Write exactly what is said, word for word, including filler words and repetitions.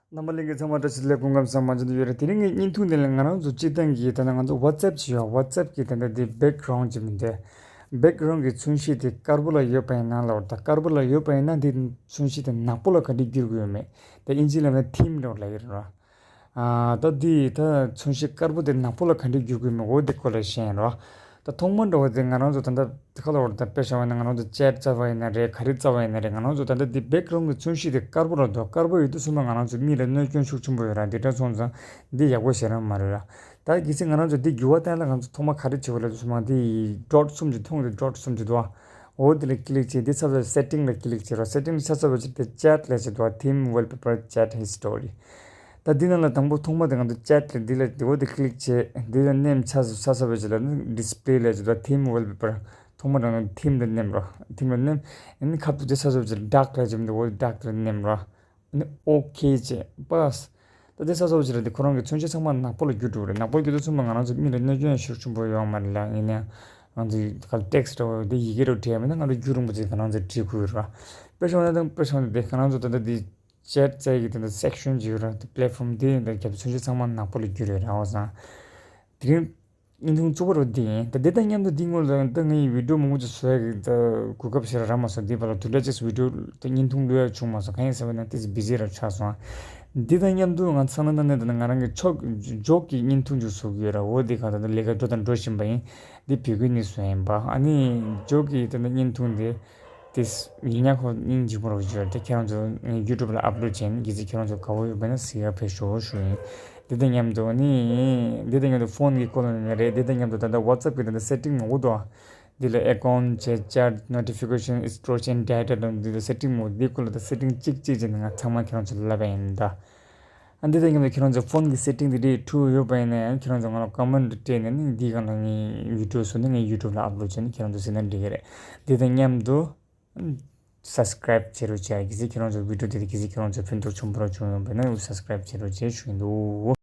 རྣམ་པ་ལྷན་རྒྱས་ཚང་མ་བཀྲ་ཤིས་བདེ་ལེགས། སྐུ་ཁམས་བཟང་། མ་བྱུང་དུ་ཡོད་རེད། དེ་རིང་གི་བརྙན་ཐུང་འདི་ལ་ང་རང་ཚོ་སྤྱིར་བཏང་གི་ད་ལྟ་ང་ཚོ་WhatsApp་ཅིག་ཡོད། WhatsApp་གི་ད་ལྟ་འདི་background་ཅིག་མི་འདུག background་གི་མཚོན་བྱེད་དེ་དཀར་པོ་ལ་ཡོད་པ་ཡིན་ན་ལབ་པ་རེད། ད་དཀར་པོ་ལ་ཡོད་པ་ཡིན་ན་འདི་མཚོན་བྱེད་དེ་ནག་པོ་ལ་ག་འདྲས་བསྒྱུར་དགོས་ཡོད་མེད། ད་ཨིན་ཇི་ལ་ན་theme་འདྲ་བོ་ལབ་ཀྱི་རེད་ར། ཨ་ད་འདི་ད་མཚོན་བྱེད་དཀར་པོ་དེ་ནག་པོ་ལ་ག་འདྲས་བསྒྱུར་དགོས་ཡོད་མེད་འོ་དེ་སྐོར་ལ་བཤད་ཡིན་ར། ད་ཐོག་མ་འདྲ་བོ་དེ་ང་རང་ཚོ་ད་ལྟ་དེ་ཁ་ལ་བར་ད་དཔེ་བཞག་པ་ཡིན་ན་ང་རང་ཚོ་chat་རྩ་བ་ཡིན་ན་རེད། ག་རེ་རྩ་བ་ཡིན་ན་རེད། ང་རང་ཚོ་ད་ལྟ་འདི་background་གི་མཚོན་བྱེད་དེ་དཀར་པོ་ར་འདུག་དཀར་པོ་ཡོད་དུས་ཙམ་པ་ང་རང་ཚོ་མིག་ལ་གནོད་སྐྱོན་ཤུགས་ཆེན་པོ་ཡོད་ར། འདི་འདྲ་སོང་ཙང་འདི་ཡག་པོ་ཞེ་དྲག་མ་རེད་ར། ད་གལ་སྲིད་ང་རང་ཚོ་འདི་འགྱུར་བ་གཏོང་ཡ་ལ་ང་ཚོ་ཐོག་མ་ག་རེ་བྱེད་དགོས་ལབ་དུས་ཙམ་པ་འདི་dot་གསུམ་གྱི་མཐོང་གི་འདུག dot་གསུམ་གྱི་འདུག་འོ་འདི་ལ་click་བྱས། འདི་ཚར་བའི་setting་ལ་click་བྱེད་རོགས། setting་ལ་ཆ་ཚར་བའི་ཕྱིར་དེ་chat་ལབ་ཅིག་འདུག theme wallpaper chat history། ད་འདི་ནང་ལ་དང་པོ་ཐོག་མ་དེ་ང་ཚོ་chat་ལ་འདི་ལ་འོ་དེ་click་བྱས། འདི་ལ་མནན་ཆ་ཚར་བའི་ཕྱིར་ལ་ནི་display་ལབ་ཅིག་འདུག theme wallpaper། ཐོག་མ་དང་theme་ལ་མནན་རོགས། theme་ལ་མནན། ཨ་ནི་ཁ་ཐུག་དེ་ཚར་བའི་ཕྱིར་dark་ལབ་ཅིག་འདུག་འོ་dark་ལ་མནན་རོགས། ཨ་ནི་okay་བྱས། པས། ད་དེ་ཚར་བའི་ཕྱིར་དེ་ཁོ་རང་གི་མཚོན་བྱེད་ཚང་མ་ནག་པོ་ལ་བསྒྱུར་འགྲོ་གི་རེད། ནག་པོ་བསྒྱུར་དུས་ཙམ་པ་ང་རང་ཚོ་མིག་ལ་གནོད་སྐྱོན་ཤུགས་ཆེན་པོ་ཡོད་མ་རེད་ལ། ཡིན་ནའང་ང་ཚོ་ག་text་འདྲ་བོ་དེ་ཡི་གེ་འདྲ་བོ་བྲིས་པ་ཡིན་ན་ང་ཚོ་རྒྱུན་རིང་པོ་ཅིག་ང་རང་ཚོ་བྲིས་དགོས་ཡོད་རེད། དཔེ་བཞག་ན་དང་དཔེ་བཞག་ན་དེ་ང་རང་ཚོ་ད་ལྟ་དེ་chat་རྩ་ཡི་གི་ད་ལྟ་section་ཅིག་ཡོད་རེད། དེ་platform་དེ་ད་རྒྱབ་མཚོན་བྱེད་ཚང་མ་ནག་པོ་ལ་བསྒྱུར་ཡོད་རེད། ཨོ་སང་དེ་རིང་བརྙན་ཐུང་གཙོ་བོ་རུ་འདི་ཡིན། ད་འདི་དང་མཉམ་དུ་འདི་སྔོན་ལ་ད་ངས་video་མང་པོ་ཅིག་བཟོ་ཡ་གི་ད་གོ་སྐབས་ཞེ་དྲག་རག་མ་སོང་། འདི་བར་ལ་དུས་འདྲ་ཅིག་video་ད་བརྙན་ཐུང་བླུག་ཡ་བྱུང་མ་སོང་། གང་ཡིན་ཟེར་བ་ན་ཏོག་ཙམ་busy་ར་ཆགས་སོང་། འདི་དང་མཉམ་དུ་ང་ཚང་ན་ད་ནས་ད་ང་རང་གི་ཕྱོགས་འཇོག་གི་བརྙན་ཐུང་ཅིག་བཟོ་གི་ཡོད་ར། འོ་འདི་ག་ད་ད་ལས་ཀ་འགྲོ་དང་འགྲོ་བཞིན་པ་ཡིན། འདི་བོད་སྐད་ནས་བཟོ་ཡིན་པ། ཨ་ནི་འཇོག་གི་ད་ད་བརྙན་ཐུང་འདི། དེ་ཡིན་ཡང་ཁོ་སྙིང་རྗེ་པོ་རུ་བརྗོད་དེ་ཁྱེད་རང་ཚོ་YouTube་ལ་upload་བྱས་ནས་གལ་སྲིད་ཁྱེད་རང་ཚོ་དགའ་བོ་ཡོད་པ་ན་གཟིགས་ཡ་ཕེབས་ཤོག་ཞུ་ཡིན། འདི་དང་མཉམ་དུ་ནི་འདི་དང་མཉམ་དུ་phone་གི་སྐོར་ལ་ནི་རེད། འདི་དང་མཉམ་དུ་ད་ལྟ་WhatsApp་གི་ད་ལྟ་setting་མང་པོ་འདུག་འདི་ལ་account་བྱས། chat notification storage and data་དང་འདི་ལ་setting་མང་པོ། འདི་སྐོར་ལ་ད་setting་གཅིག་གཅིག་བྱས་ནས་ང་ཚང་མ་ཁྱེད་རང་ཚོ་ལ་ལབ་པ་ཡིན་ད། ཨ་འདི་དང་མཉམ་དུ་ཁྱེད་རང་ཚོ་phone་གི་setting་འདི་འདྲས་འཁྲུག་ཡོད་པ་ཡིན་ན་ཡང་ཁྱེད་རང་ཚོ་ང་ལ་comment་སྤྲད་ནས་ནི་འདི་གང་ལ་ངའི་video་བཟོ་ནས་ངའི་YouTube་ལ་upload་བྱས་ནས་ཁྱེད་རང་ཚོ་གཟིགས་ན་འགྲིག་གི་རེད། འདི་དང་མཉམ་དུ་subscribe་བྱེད་རོགས་བྱས། གལ་སྲིད་ཁྱེད་རང་ཚོ་video་འདི་གལ་སྲིད་ཁྱེད་རང་ཚོ་ཕན་ཐོགས་ཆེན་པོ་ར་བྱུང་ཡོད་པ་ཡིན་ན་subscribe་བྱེད་རོགས་བྱས་ཞུ་གི་འདུག